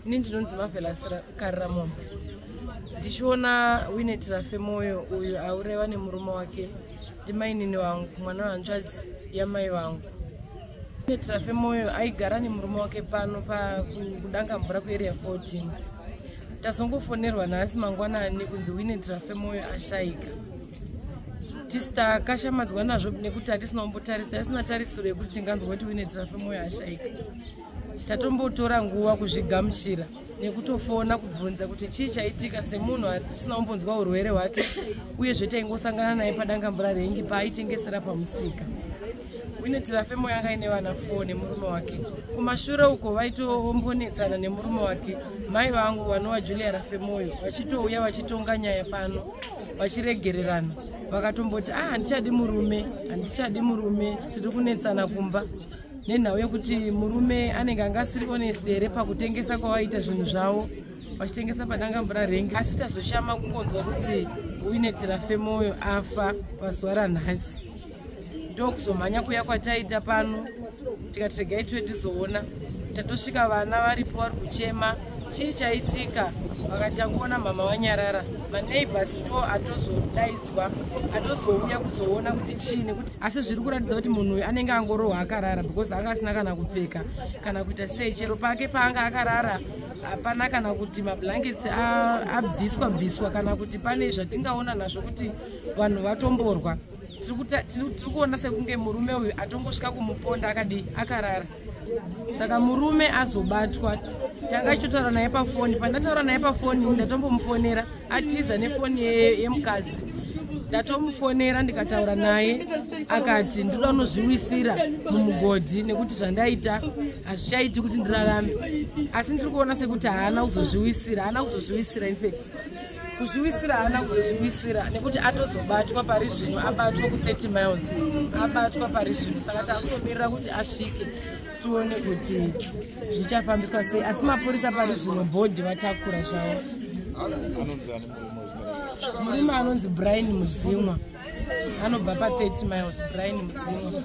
Ini ndinonzi Marvelous Kariramombe. Ndichiona Winnet Rafemoyo uyu auraiwa nemurume wake, ndimainini wangu, mwana wehanzvadzi yamai vangu. Winnet Rafemoyo aigara nemurume wake pano paKudangamvura kuarea 14. Tazongofonerwa nhasi mangwanani kunzi Winnet Rafemoyo ashaika. Tisi takashamadzwa nazvo nekuti hatisina kumbotarisa, isina tarisiro yekuti tinganzwa kuti Winnet Rafemoyo ashaika. Tatombotora nguva kuzvigamuchira nekutofona kubvunza kuti chii chaitika semunhu hatisina kumbonzwa urwere hwake, uyezve taingosangana naye paDangamvura rengi paaitengesera pamusika. Winnet Rafemoyo anga aine vana 4 nemurume wake. Kumashure uko vaitombonetsana nemurume wake, mai vangu vanova Julia Rafemoyo vachitouya vachitonga nyaya pano vachiregererana, vakatomboti handichadi murume, handichadi murume, tiri kunetsana kumba nenhau yekuti murume anenge anga asiri honest here pakutengesa kwavaita zvinhu zvavo vachitengesa paDangamvura rengi. Asi tazoshama kungonzwa kuti Winnet Rafemoyo afa pazuva ranhasi. Ndokuzomhanya kuya kwataita pano tikati regai tuve tizoona. Tatosvika vana varipo vari kuchema chii chaitika, vakati tangoona mama vanyarara. Maneighbors ndo atozodaidzwa atozouya kuzoona kuti chii, nekuti asi zviri kuratidza kuti munhu uyu anenge angorohwa akarara because anga asina kana kupfeka kana kuita sei. Chero pake paanga akarara hapana kana kuti mablankets abviswa bviswa kana kuti pane zvatingaona nazvo kuti vanhu vatomborwa. Tiri kuona sekunge murume uyu atongosvika kumuponda akadii akarara. Saka murume azobatwa, tanga achitotaura naye pafoni. Pandataura naye pafoni ndatombomufonera atiza nefoni yemukadzi. Ndatomufonera ndikataura naye akati ndinoda kunozviwisira mumugodhi nekuti zvandaita hazvichaiti kuti ndirarame. Asi ndiri kuona sekuti haana kuzozviwisira, haana kuzozviwisira, infact kuzviwisira haana kuzozviwisira nekuti atozobatwa pari zvino, abatwa ku30 miles, abatwa pari zvino. Saka taakutomirira kuti asvike tione kuti zvichafambiswa sei. Asi mapurisa pari zvino bhodhi vatakura zvavo. Murume anonzi Brian Mudzimwa, anobva pa30 miles, Brian Mudzimwa.